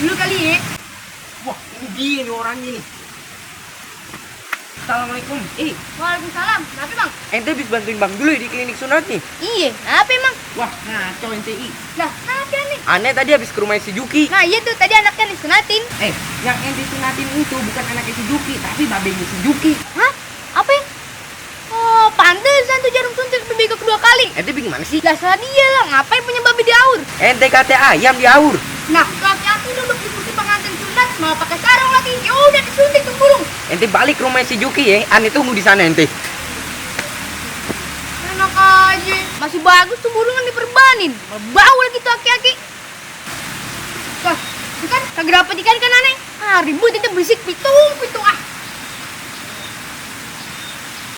dulu kali ya. Wah, ini dia nih orangnya nih. Assalamualaikum. Waalaikumsalam. Kenapa bang? Ente habis bantuin Bang dulu di klinik sunat nih. Iya, apa emang? Wah, ngaco NTI. Lah, apa nih? Aneh tadi habis ke rumah si Juki. Nah iya tuh, tadi anaknya disunatin. Yang ente sunatin itu bukan anaknya si Juki, tapi babenya si Juki. Hah? Apa ya? Oh, pantesan tuh jarum suntik babi kedua kali. Ente bingung mana sih? Lah salah dia lah, ngapain punya babi di aur? Ente kata ayam di aur. Nah, laki-laki duduk di kursi pengantin sunat, mau pakai sarung lagi. Ya udah disuntik tuh burung. Ente balik ke rumah si Juki ya. Aneh tunggu di sana ente. Enak aja. Masih bagus tuh burung kan diperbanin. Bau lagi tuh aki-aki. Lah, itu kan kagak dapet ikan kan aneh. Ah, ribut itu berisik pitung ah.